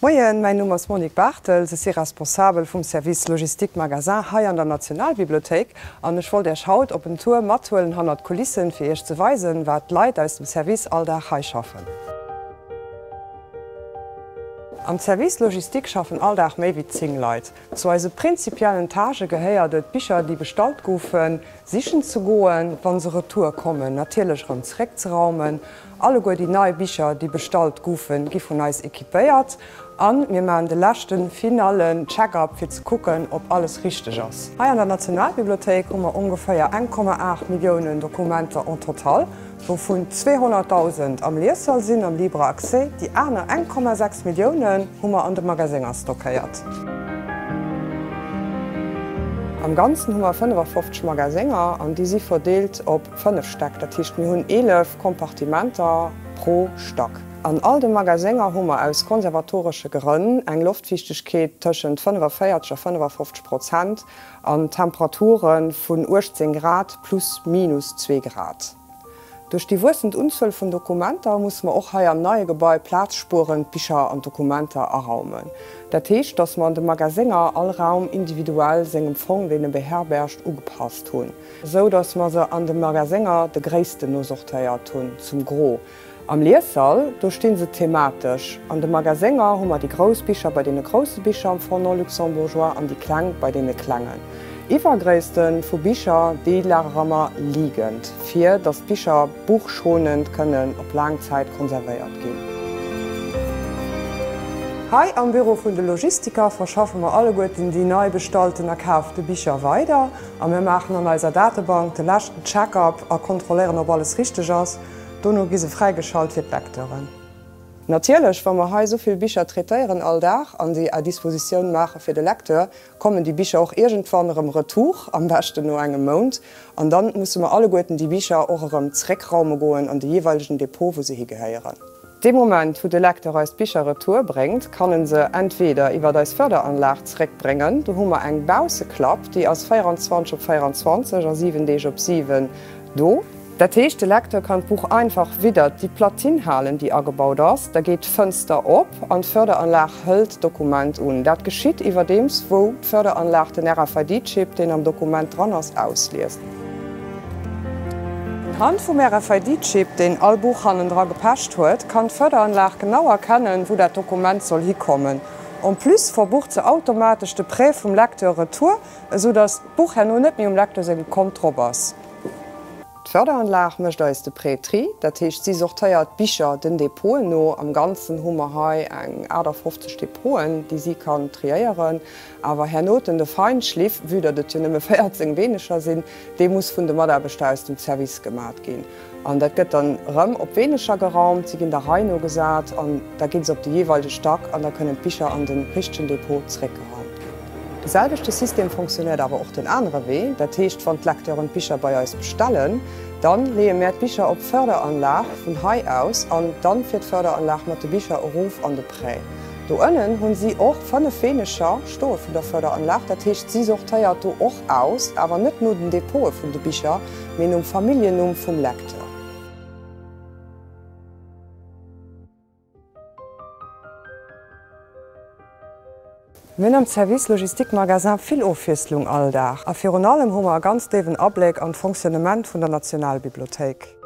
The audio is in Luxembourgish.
Moien, mäin Numm ass Monique Barthels, ech si Responsabel vum Service Logistique Magasin hei an der Nationalbibliothéik an ech wollt Iech haut op en Tour mathuelen hannert d'Kulissen, fir Iech ze weisen, wat d'Leit aus dem Service all Dag hei schaffen. Am Service Logistique schaffen all Dag méi wéi 10 Leit. Zu eise prinzipiellen Tâchë gehéiert et, d'Bicher, déi bestallt goufen, sichen ze goen, wa se retour kommen, natierlech erëm zeréckzeraumen. Alleguer déi nei Bicher, déi bestallt goufen, gi vun eis equipéiert a mir maachen de leschte finallen Check-up, fir ze kucken, ob alles richteg ass. Hei an der Nationalbibliothéik hu mer ongeféier 1,8 Milliounen Dokumenter en total, wouvun 200.000 am Liessall sinn, am Libre Accès. Déi aner 1,6 Milliounen hu mer an de Magasénger stockéiert. Am Ganzen hu mer 55 Magasénger an déi si verdeelt op 5 Stäck, dat heescht mir hunn 11 Kompartimenter pro Stack. An all de Magasénger hu mer aus konservatoresche Grënn eng Loftfiichtegkeet tëschent 45 a 55 Prozent an Temperature vun 18 Grad plus minus zwee Grad. Duerch déi wuessend Unzuel vun Dokumenter musse mer och hei am neie Gebai plazspuerend d'Bicher an d'Dokumenter araumen. Dat heescht, dass mer an de Magasénger all Raum individuell sengem Fong, deen e beherbergt, ugepasst hunn. Esou dass mer se an de Magasénger de Gréissten no sortéiert hunn, zum Gros. Am Liessall, do sti se thematesch. An de Magasénger hu mer déi grouss Bicher bei deene grousse Bicher am Fonds non luxembourgeois an déi kleng bei deene klengen. Iwwergréisste vu Bicher, déi lagere mer liegend, fir dass d'Bicher buchschonend kënnen op laang Zäit konservéiert ginn. Hei am Büro vun de Logistiker verschaffe mer alleguerten déi nei bestallten a kaafte Bicher weider. A mir maachen an eiser Datebank de leschten Check-up a kontrolléieren, ob alles richteg ass. Dono gi se fräigeschalt fir d'Lecteuren. Natierlech, wa mer hei esou vill Bicher traitéieren all Dag an déi à dispositioun maache fir de Lecteur, kommen déi Bicher och iergendwann erëm retour, am beschten no engem Mount. An dann musse mer alleguerten déi Bicher och erëm zréckraume goen an de jeeweilegen Depot, wou se higehéieren. Dee Moment, wou de Lecteur eis d'Bicher retour bréngt, kann en se entweder iwwert eis Förderanlag zeréckbréngen, do hu mer eng Bausseklapp, déi ass 24 op 24 a 7 Deeg op 7 do. Dat heescht, de Lecteur kann d'Buch einfach widdert déi Platine halen, déi agebaut ass, da geet d'Fënster op an d'Förderanlag hëlt d'Dokument un. Dat geschitt iwwerdeems wou d'Förderanlag den RFID-Chip, deen am Dokument dran ass, ausliest. Unhand vum RFID-Chip, deen all Buch hannendra gepecht huet, kann d'Förderanlag genau erkennen, wou dat Dokument soll hikommen. En plus verbucht se automatesch de Prêt vum Lecteur retour, esou dass d'Buch herno net méi um Lecteur sengem Kont drop ass. D'Förderanlag mécht eis de Prêt-Tri, dat heescht si sortéiert d'Bicher den Depoten no. Am Ganzen hu mer hei eng 58 Depoten, déi si kann triéieren. Awer hernoten de Feinschliff, vue datt et jo nëmme 14 Weenecher sinn, dee muss vun de Mataarbechter aus dem Service gemat ginn. An dat gëtt dann erëm op Weenecher geraumt, si ginn der Rei no gesat an da gi se op de jeeweilege Stack an da kënnen d'Bicher an de richtegen Depot zeréckgeraumt ginn. De selwechte System fonctionnéiert awer och den anere Wee, dat heescht, wann d'Lecteuren d'Bicher bei eis bestellen, dann leeë mär d'Bicher op d'Förderanlag vun hei aus an dann fiert d'Förderanlag mat de Bicher erof an de Prêt. Do ënnen hunn si och 5 Weenecher stoe vun der Förderanlag, dat heescht si sortéiert do och aus, awer net no den Depote vun de Bicher, mee nom Familljennumm vum Lecteur. Mir hunn am Service Logistique Magasin vill Ofwiesslung all Dag a virun allem hu mer e ganz déiwen Abléck an d'Fonctionnement vun der Nationalbibliothéik.